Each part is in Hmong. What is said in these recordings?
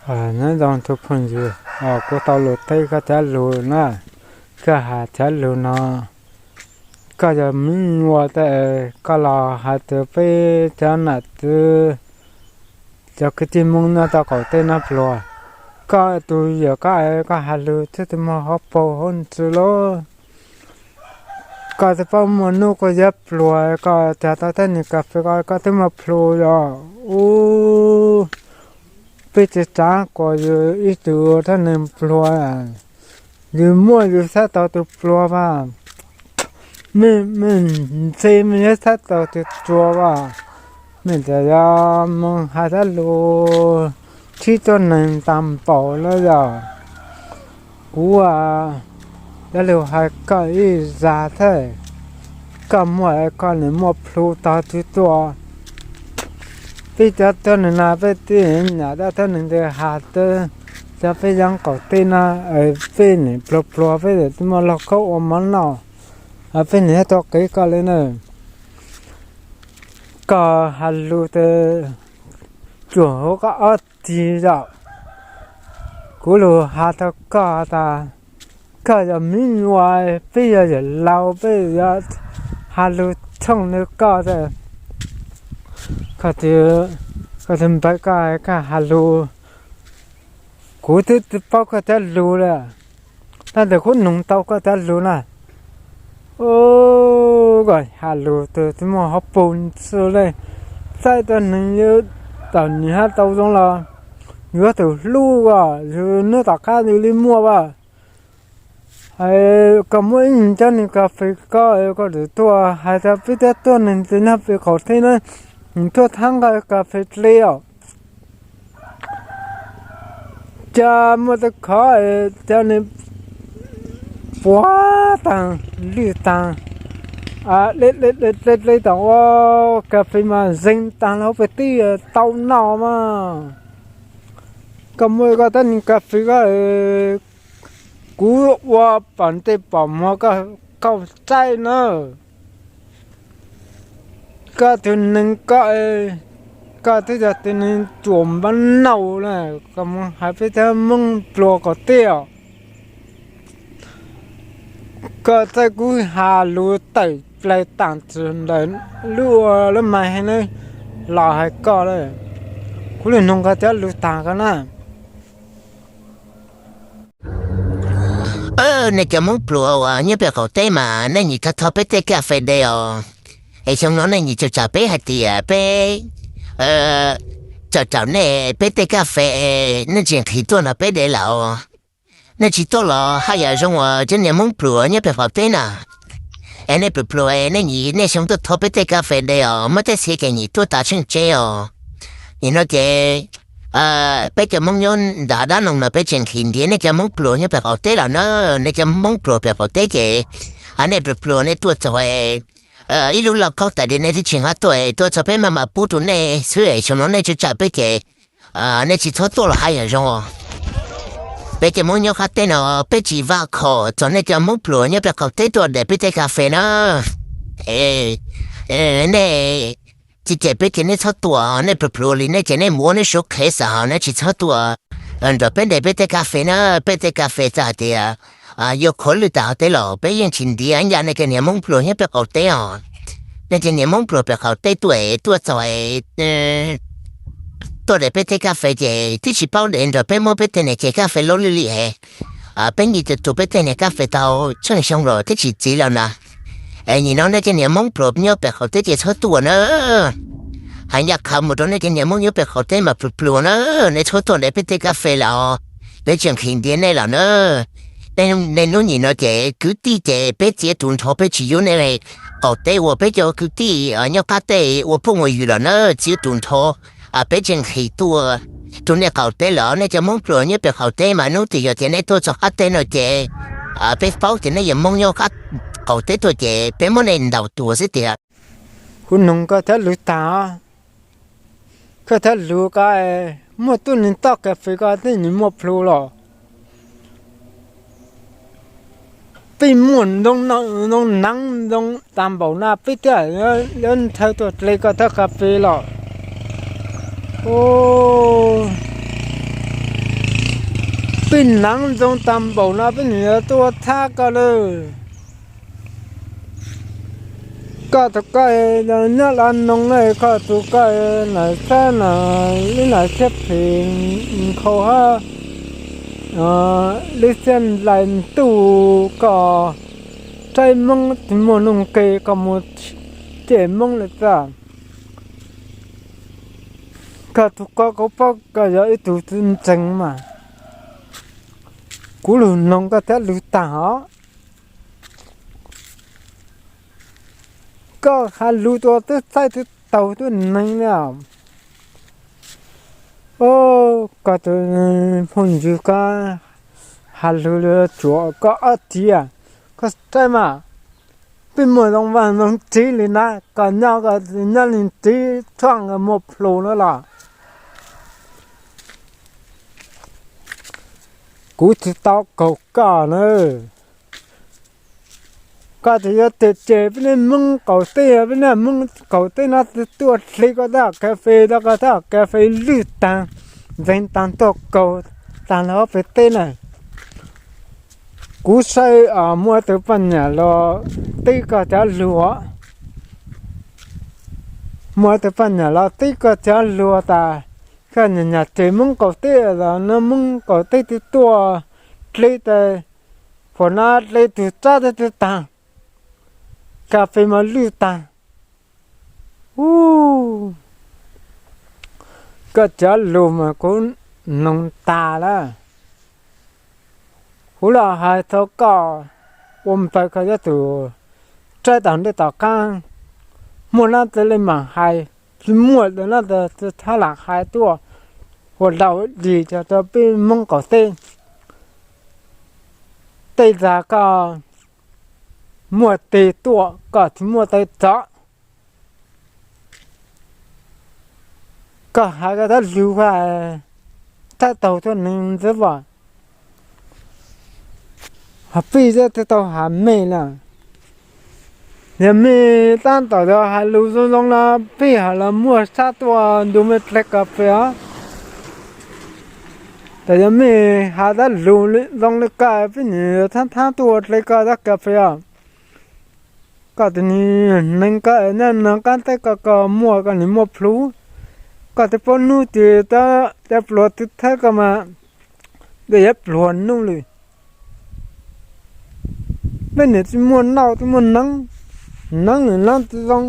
Nyob zoo tus phooj ywg, kuv tau lus teb koj cov lus na, koj hais cov lus no, koj yog me nyuam tas koj los hais tias peb cov nam txiv, cov kwv tij Hmoob nyob tau qaum teb no pluag, koj tus yawm koj, koj hais lus thiab tus muag hauv paus hauv ntsis lawm. Koj twb paub muaj hnub koj yuav pluag, koj cog tau tej niag kas fes ko koj twb muaj plhus yom. Ub, peb tsis xav kom yus ib tug ua thaj neeg pluag, yus muaj yus xav tau tus pluag mas, mej, mej ntse mej yuav xav tau tus tsuas as. Mej tas yog moog hais cov lus thib tuab neeg tag npaum na yog. Kuv cov lus hais koj ib zag thiab, koj muaj koj niam muaj plhu tog twg tuaj. Peb cov tuab neeg no peb tib nyam dab tuab neeg ntawd has tau, cov peb yeeb qaum teb no, peb niam pluag pluag peb twb muaj lauj kaub ua mov noj, peb niam tuaj qiv koj li na. Koj has lus tas cuag hauv koj ob txis yom. Kuv lug has rau koj tas, koj yog me nyuam, peb yog yawm laus peb yuav has lus tshooj li koj tas, koj tus npawg koj, koj has lus, kuv twb paub koj cov lus lawm, tab sis kuv noog tau koj cov lus na. Koj has lus tus twb muaj hauv paus ntxhw le, txawm tuab neeg yuav tau nyiam hab tau zoo los yuav tus hlub as, yus hnub tom qab yus li muaj as. Koj muab ib cov niag kas fes ko, koj tseem tuaj hais tias peb cov tuab neeg ntxiv nyob pem qaum teb na, tuaj thab nqa kas fes dle os. Cas muaj tej qhov cov niag puas taag, lwj taag, dle dle dle dle tom ua kas fes mas zeeg taag lawm, peb tij tau noj mas. Koj muab koj tuab neeg kas fes ko, kuv ua pom ntsej pom muag koj qaug txaij na. Koj tus neeg ko, koj twb yog tus neeg ruam npab nauj na, koj mus hais peb cov Hmoob pluag qaum teb os. Koj txawj kuv has lus tawm plaws taam tus ntawm lub ua lub mais heev na, los hais koj lawm. Kuv lug noog koj cov lus taag ko na. Nej cov Hmoob pluag uas nyob pem qaum teb mas nej nim tau tho peb tej kas fes de os. Es xyoo no nej nim tau tsam peb hais tias peb, tsam tsam nej peb tej kas fes, nej tsis nqhis tuaj nrog peb de lawm. Nej tsis tuaj los haj yam zoo uas cov niag Hmoob pluag nyob pem qaum teb na. Es nej pluag pluag, nej nim, nej xyoo tuaj tho peb tej kas fes de os, muaj tej txhia ces nim tuaj tas tsheej tsev os. Nim no ces peb cov Hmoob nyob nram dab noog no peb tseem nqhis ntiav nej cov Hmoob pluag nyob pem qaum teb lawm na. Nej cov Hmoob pluag pem qaum teb ces, nej pluag pluag nej tuaj txog ib lub lauj kaub tas li nej twb tsis nqa tuaj, tuaj txog peb maj mam pub rau nej xwb, xyoo no nej tsis tsam peb ces nej tsis txhob tuaj los haj yam zoo. Peb cov Hmoob nyob qab teb no peb tsis vam khom txog nej cov Hmoob pluag nyob pem qaum teb tuaj de peb tej kas fes na. Nej tsis cem peb ces nej txhob tuaj, nej pluag pluag li nej ces nej mus ua nej suav qhev xwb, nej tsis txhob tuaj nrog peb de peb tej kas fes na. Peb tej kas fes txawm hais tias yuav khuv lwj tas qhov teb los peb yeej tsis ntiav ncaj nej cov niag Hmoob pluag nyob pem qaum teb os. Nej cov niag Hmoob pluag pem qaum teb tuaj, tuaj txog tuaj de peb tej kas fes ces twb tsis paub de nrog peb muab peb tej niag cev kas fes loj lwj li. Peb nyiam tus tus peb tej niag kas fes tau tsheej xyoo los twb tsis txiv lawm na. Es nim no nej cov niag Hmoob pluag nyob pem qaum teb ces txhob tuaj na. Hais ncaj qha mus rau nej cov niag Hmoob nyob pem qaum teb mas pluag pluag na, nej txhob tuaj de peb tej kas fes lawm, peb tseem nqhis ntiav nej lawm na. Nej hnub nim no ces kwv tij ces peb txiav tus nrho peb tsis yuav nej qaum teb ua peb cov kwv tij nyob qab teb ua phooj ua ywg lawm na, txiav tus nrho. Peb tseem nqhis tuaj rau nej qaum teb lawm, nej cov Hmoob pluag nyob pem qaum teb mas hnub twg yog tias nej tuaj txog qab teb no ces peb paub tias nej yog Hmoob nyob qab qaum teb tuaj ces peb muab nej ntaus tuag xwb tiag. Kuv noog koj cov lus taag, koj cov lus ko, muaj tuab neeg toj kas fes ko twb nim muaj plhu los. Peb muaj ntoo, ntoo hneev ntoo tag npaum na peb thiaj yuav ntshaw tuaj dle koj thawj kas fes los. Peb neev ntxoov tag npaum no peb niam yuav tuaj thab koj lawm. Koj tus koj nyob lab noog na, koj tus koj nas xab nas lib nas thiab phem nkhaus hab lib thiab nlais ntuj, koj saib Hmoob tsis muaj nuj nqis koj mus cem Hmoob li tag. Koj tus koj kuv paub koj yog ib tug txiv ntseeg mas kuv lug noog koj thiab lug tag os. Koj has lug tuaj twb txhaib twb taug tuab neeg li os. Koj tus phooj ywg koj has lug tsuav koj ob txiv, koj saib mas peb muaj zoo vaj zoo tsev li na, koj nyob koj nyob li tsev tshuaj muaj plhu na los. Kuv tsis tau kaug koj na. Koj tseem yuav tsem tsem peb neeg Hmoob qaum teb, peb neeg Hmoob qaum teb no tsis tuaj dle koj tab kas fes, koj tab kas fes lwj tag, ntxeev tag tuaj kaug tag lawm ob peb teb na. Kuv saib muaj tus poj niam los teb koj cov lug, muaj tus poj niam los teb koj cov lug tas, koj niam nyam tsem Hmoob qaum teb los no Hmoob qaum teb twb tuaj dle tas, phuam no dle tug tsab twb tag, kas fes mas lwj tag. Ub, koj cov lug mas kuv noog tas lawm. Kuv los hais txog koj ua npawg koj cov tug tsaib tom ntej tom qab, muaj nab txawj li mam hais, tsis muaj lawm nab txawj thab lam hais tuaj ua dau dig rau peb Hmoob qaum teb. Tej zag koj muaj tes tuaj koj tsis muaj tes txov. Koj has koj tab lug, koj tab taug tuab neeg ntxwb vog, ho peb twb tau has mej lawm. Yog mej tab tom has lug zoo zoo no peb ho los muaj sab tuaj nrug mej dle kas fes os. Tab yog mej has tab lug zoo li koj peb niam yuav thab thab tuaj dle koj tab kas fes os. Koj tus neeg koj nyob no qab teb koj, koj muaj koj nim muaj plhu, koj twb paub hnub twg cov pluag twb thawb koj mas, yuav pluag nuj lawm. Peb niam tsis muaj noj tsis muaj neeb, neeb nws neeb tsis zoo,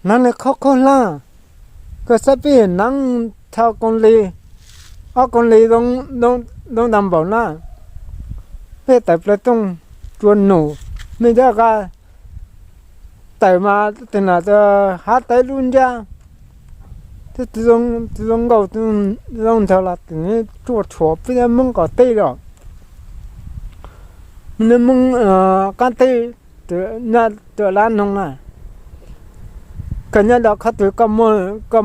neeb li qhov khaub hlab, koj saib peb neeb tau koom li, ob koom li zoo tag npaum na. Peb tawm plaws rooj rua num, mej cov qa tawm mas tus nam hav tawv lub ntiab, tsis zoo nkauj zoo nraug los tseem tsuaj tshuam peb cov Hmoob qaum teb los, Hmoob qab teb, nyob rua lab noog na. Koj nyob rau qhov twg koj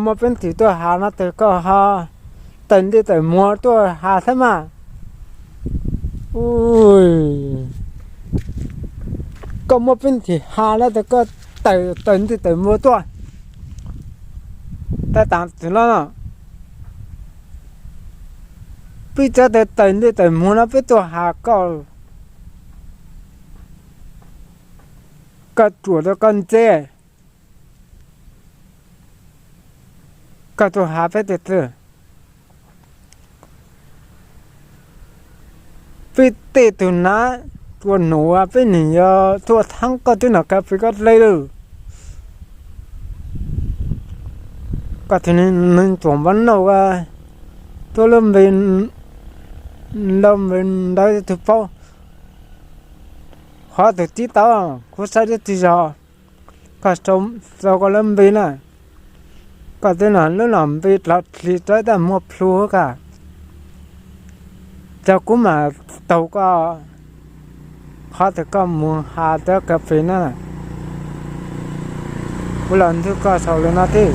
muaj peev xwm tuaj has no tes koj ho tawm ntsej tawm muag tuaj has thiab mas. Koj muaj peev xwm has no tes koj tawm tawm ntsej tawm muag tuaj. Tab tas twg no peb cov tes tawm ntsej tawm muag no peb tuaj has koj, koj tsuam rau koj ntse, koj tuaj has peb tes twg? Peb tej tug nam rua num peb nim yuav tuaj thaab koj twb nam kas fes koj dle lawm. Koj tus neeg tsuam npab nauj, tuab lub npe, lub npe ntawd twg paub, qhov twg tib tau kuv saib twb tsis zog. Koj sau koj lub npe na, koj twb nam lub nam npe dlov dlig rau tab muaj plhu koj, cov kuv mam taug koj qhov twg koj mus has cov kas fes na. Kuv los nrug koj sau li no thiab.